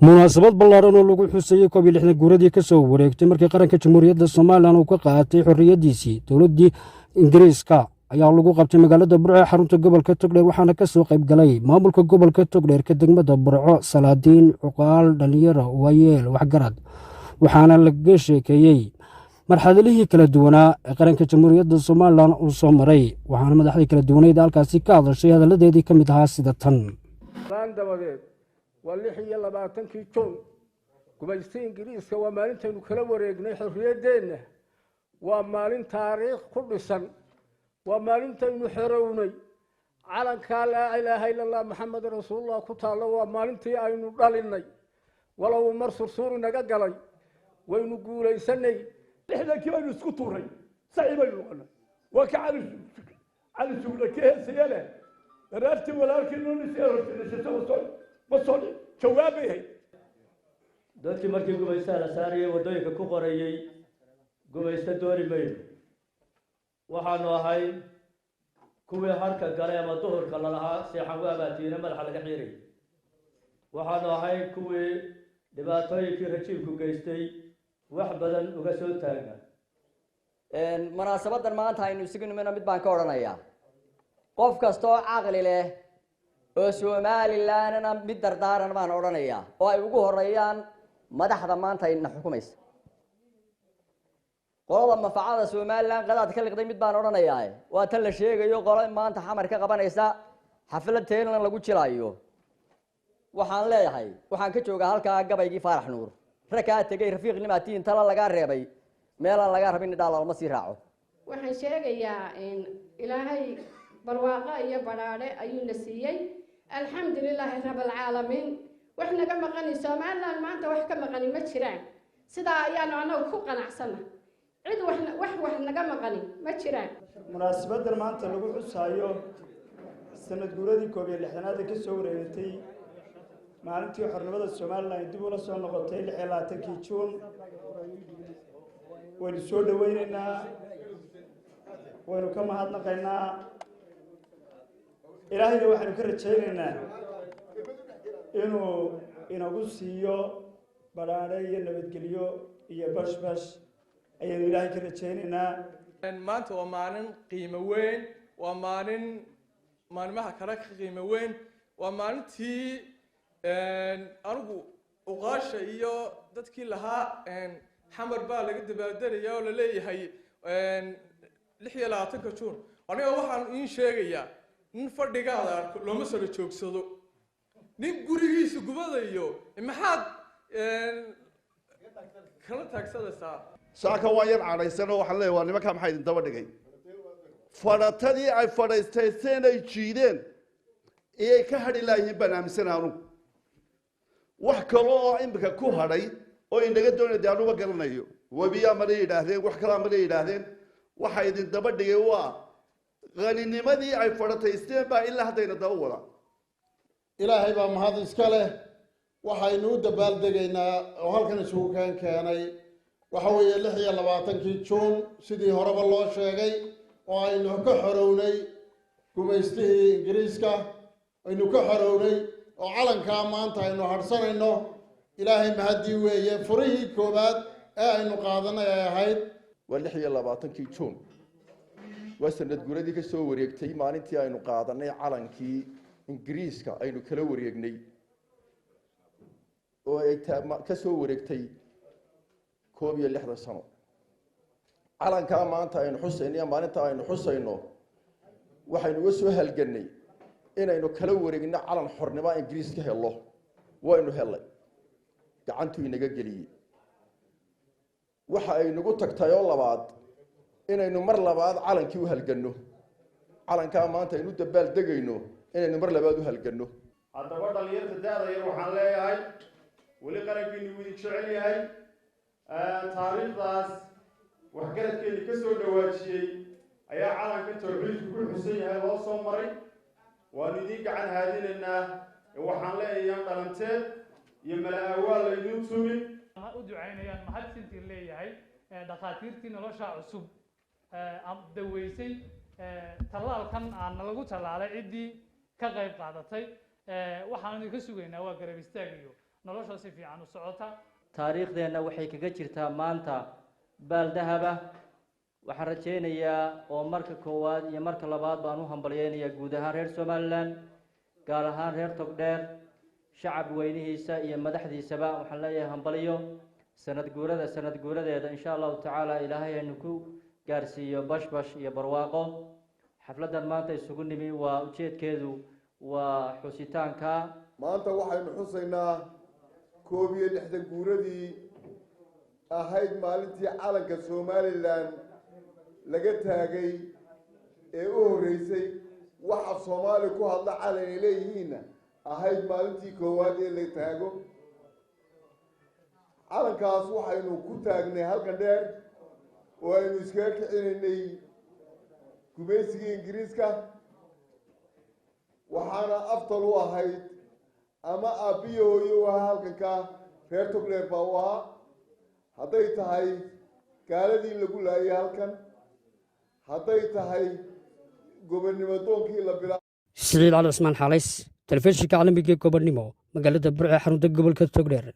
Munaasabad ballaaran oo lagu xusayey 61 guuradii ka soo wareegtay markii qaranka Jamhuuriyadda Somaliland uu ka qaatay xorriyaddiisii dowladdii Ingiriiska ayaa lagu qabtay magaalada Burco ee xarunta gobolka Togdheer, waxaana ka soo qayb galay maamulka gobolka Togdheer, ka degmada Burco, salaadiin, cuqaal, dhallinyaro, waayeel, waxgarad, waxaana laga sheekeeyey marxaladihii kala duwanaa ee qaranka Jamhuuriyadda Somaliland uu soo maray. Waxaana madaxdii kala duwaneyd halkaasi ka hadashay hadalladeedii ka mid ahaa sida tan. Laan dabadeed waa 26-kii Juun, gumaysta Ingiriiska waa maalintaynu kala wareegnay xorriyaddeenna. Waa maalin taariikh ku dhisan, waa maalintaynu xorownay. Calankaa "Laa ilaaha illa Allah, Maxamed rasuulullah" ku taallo waa maalintii aynu dhalinay. Walow mar sursuur inaga galay, waynu guulaysanay. 60-kii baynu isku tuuray, saci baynu noqonay. Waa ka Cali Sugla ka heesaya leh daraartii walaalkii nunisma soo jawaabay hayd. Dadkii markii gumaystaha la saarayay waddooyinka ku qorayey "Gumaysto dooni mayno" waxaanu ahay kuwii harka galay ama duhurka lalahaa seexan waabaatiina madaxa laga xiirayay. Waxaanu ahay kuwii dhibaatooyinkii rajiimku geystay wax badan uga soo taagna. Munaasabadan maanta aynu isugu nimino mid baan ka odhanayaa: qof kasta oo caqli leh oo Somalilandna mid dardaaran baan odhanayaa, oo ay ugu horeeyaan madaxda maanta ayna xukumaysa. Qolada mafacada Somaliland qadaad ka liqday mid baan odhanayaa: waa tan la sheegayo qolo maanta Xamar ka qabanaysa xaflad teelan lagu jilaayo. Waxaan leeyahay, waxaan ka joogaa halkaa gabaygii Faarax Nuur: "Rag kaa tegey rafiiqnimatiin, tala lagaa reebay, meelaan lagaa rabin idhaa loolama sii raaco." Waxaan sheegayaa, Ilaahay barwaaqo iyo badhaadhe ayuuna siiyey, alxamdu lilaahi rabalcaalamiin. Wax naga maqani Somaliland maanta wax ka maqani ma jiraan. Sidaa ayaanu annagu ku qanacsana. Cid wax wax naga maqani ma jiraan. Munaasabaddan maanta lagu xusaayo sanad guuradii 61-aad ee ka soo wareegatay maalintii xornimada Somaliland ay dib ula soo noqotay, 26-kii Juun, waynu soo dhaweyneynaa, waynu ka mahadnaqaynaa. Ilaahayna waxaynu ka rajaynaynaa inuu inagu siiyo badhaadhe iyo nabadgelyo iyo bashbash ayaynu Ilaahay ka rajaynaynaa. Maanta waa maalin qiimo weyn, waa maalin maalmaha kale ka qiimo weyn. Waa maalintii anigu uqaasha iyo dadkii lahaa Xamar baa laga dabaaldelaya oo laleeyahay 26-ka Juun. Aniga waxaan iin sheegayaa, nin fadhigaada arko looma saro joogsado. Nin gurigiisa gubadayo maxaad kala taagsanaysaa? Saaka waan yar cadhaysan oo waxaan leeyahay, waa nimankaa maxaa idin daba dhigay? Fadhatadii ay fadhiistaysteen ay jiideen iyay ka hadhi laayihiin baan aaminsanahay anugu. Wax kale oo imika ku hadhay oo inaga doonaya dee anuga garanayo. Webiyaa malay yidhaahdeen, wax kalaa malay yidhaahdeen. Waxa idin daba dhigay waa qaninimadii ay fadhataysteen baa ilaa haddayna daba wada. Ilaahay baa mahad iska leh. Waxaynu u dabaaldegaynaa oo halkan isugu keenay waxa weeye 26-kii Juun, sidii horeba loo sheegay, oo aynu ka xorownay gumaystihii Ingiriiska, aynu ka xorownay oo calankaa maanta aynu hadhsanayno. Ilaahay mahaddii weeye. Furihii koowaad ee aynu qaadanay ay ahayd. Waa 26-kii Juun, waa sanad guradii ka soo wareegtay maalintii aynu qaadanay calankii Ingiriiska aynu kala wareegnay, oo ay ka soo wareegtay 61 sano. Calankaa maanta aynu xusayno iyo maalinta aynu xusayno waxaynu uga soo halgannay inaynu kala wareegno calan xornimo Ingiriis ka hello. Waynu hellay, gacantuu inaga geliyey. Waxa ay nagu tagtay oo labaad inaynu mar labaad calankii u halganno, calankaa maanta aynu u dabaal degayno inaynu mar labaad u halganno. Haddaba dhalinyarta da-da yar waxaan leeyahay, weli qarankiinu wuu idin jecel yahay. Taariikhdaas waxgaradkeeni ka soo dhawaajiyey ayaa calanka tawxiidku ku xusan yahay loo soo maray. Waanu idiin gacan haadinaynaa. Waxaan leeyahay, dhalanteed iyo mala-awaal laydiin tumin. U ducaynayaan, mahadsantiin leeyahay dhakhaatiirtii nolosha cusub daweysay, tallaalkan aan nalagu tallaalay ciddii ka qayb qaadatay. Waxaan idinka sugaynaa waa garab istaag iyo Nolosha si fiican u socota. Taariikhdeenna waxay kaga jirtaa maanta baal dahaba. Waxaan rajaynayaa oo marka koowaad iyo marka labaad baan u hambalyeynayaa guud ahaan reer Somaliland, gaar ahaan reer Togdheer, shacab weynihiisa iyo madaxdiisaba. Waxaan leeyahay hambalyo sanad guurada, sanad guuradeeda insha Allahu tacaala Ilaahay haynu ku gaarsiiyo bashbash iyo barwaaqo. Xafladdan maanta isugu nimi waa ujeedkeedu waa xusitaanka. Maanta waxaynu xusaynaa 61 guuradii ahayd maalintii calanka Somaliland laga taagay ee u horreysay wax af Soomaali ku hadla calan ay leeyihiinna ahayd maalintii koowaad ee la taago calankaas. Waxaynu ku taagnay halkan dheer oo aynu iskaga kicinaynay gumaysigii Ingiriiska. Waxaana aftal u ahayd ama aabbiyo hooyo u ahaa halkanka reer Togdheer baa u ahaa, hadday tahay gaaladii lagu laayay halkan, hadday tahay gobonnimo doonkii la bilaa. Siciid Cali Cusmaan Xaalays, telefishinka caalamiga ee Gobonnimo, magaalada Burco, xarunta gobolka Togdheer.